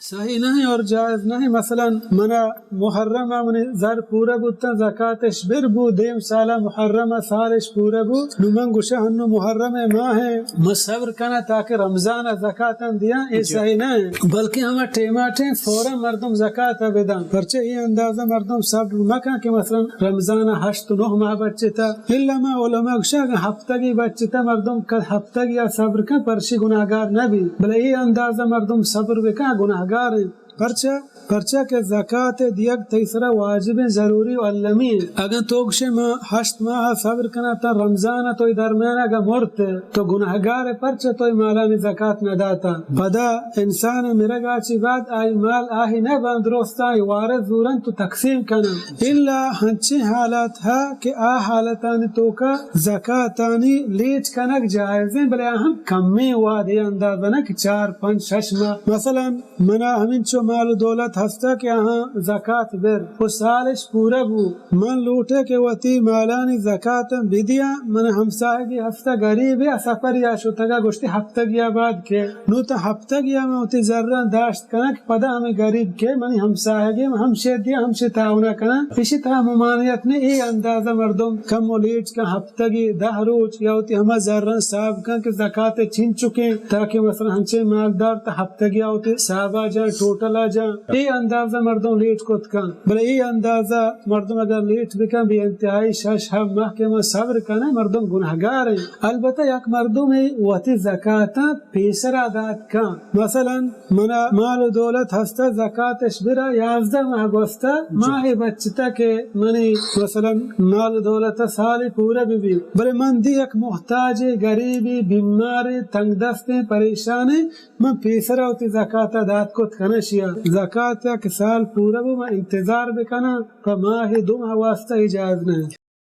صحیح نہ ایں اور جائز نہ ایں۔ مثلاً منا محرم ءَ منی زر پورہ بوتاں، زکاتش بر بو، دیم سالا محرم ءَ سالش پورہ بو، نو من گوشاں ہنو محرم ءِ ماہ ءَ، من صبر کناں تاکہ رمضان ءَ زکاتاں دیاں، اے جی۔ صحیح نہ ایں۔ بلکہ ہما ٹیما ٹیم فوراً مردم زکات ءَ بداں، پرچہ اے اندازہ مردم صبر مکن کہ مثلاً رمضان ءَ ہشت نہ ماہ بچتا۔ الا ما علماء گوشاں اگاں ہفتگی بچتا مردم کد ہفتگی ءَ صبر کن پرشی گناہگار نہ بی، بلے اے اندازہ مردم صبر بکن گناہگار ایں۔ پرچا؟ پرچا کہ زکات ءِ دیگ تئی سرا واجب ایں، ضروری و المی ایں۔ اگاں تو گوشے من ہشت ماہ ءَ صبر کناں تا رمضان ءَ، تو اے درمیان ءَ اگاں مرت تو گناہگار ئے، پرچا تو اے مالانی زکات نہ داتا؟ پدا انسان ءِ مرگ ءَ چی بعد آئی مال آہی نہ باں، درستاں آئی وارث زورن تو تقسیم کناں۔ الا ہنچیں حالات ہا کہ آ حالتانی توکا زکاتانی لیٹ کنگ جائز ایں، بلے آ ہم کمیں وہدے اندازہ نہ کہ چار، پنچ، شش ماہ۔ مثلاً منا ہمینچو مال و دولت ہستا کہ آہاں زکات بر و سالش پورہ بو، من لوٹے کہ وتی مالانی زکاتاں بدیاں، من ہمساہگے ہستا غریبے آ سفرے آ شتگا، گوشتی ہفتگے آ بعد کہ، نو تا ہفتگے آ من وتی زراں داشت کناں کہ پدا ہمے غریب کہ منی ہمساہگے، من ہمشے دیاں، ہمشے تعاونا کناں، اشی تہا ممانعت نہ ایں۔ اے اندازہ مردم کم و لیٹ کن، ہفتگے، دہ روچ یا وتی ہما زراں حساب کن کہ زکات چنچکیں، تاکہ مثلاً ہنچیں مالدار تا ہفتگے آ وتی حسابا جاں، ٹوٹلا جاں، اے اندازہ مردم لیٹ کت کن۔ بلے اے اندازہ مردم اگر لیٹ بکن، بے انتہائی شش ہفت ماہ کہ من صبر کناں، مردم گناہگار ایں۔ البتہ یک مردمے وتی زکاتاں پیسرا دات کن۔ مثلاً منا مال و دولت ہستا، زکاتش برا، یازدہ ماہ گوستا، جی۔ ماہے بچتا کہ منی مثلاً مال و دولت سالے پورہ ببی، بلے من دی یک محتاجے، غریبے، بیمارے، تنگ دستیں، پریشانیں، من پیسرا وتی زکاتا دات کت کناں اشیا۔ زکات یک سال پورہ بو من انتظار بکناں، پہ ماہے دو ماہ واسطہ اے جائز نہ ایں۔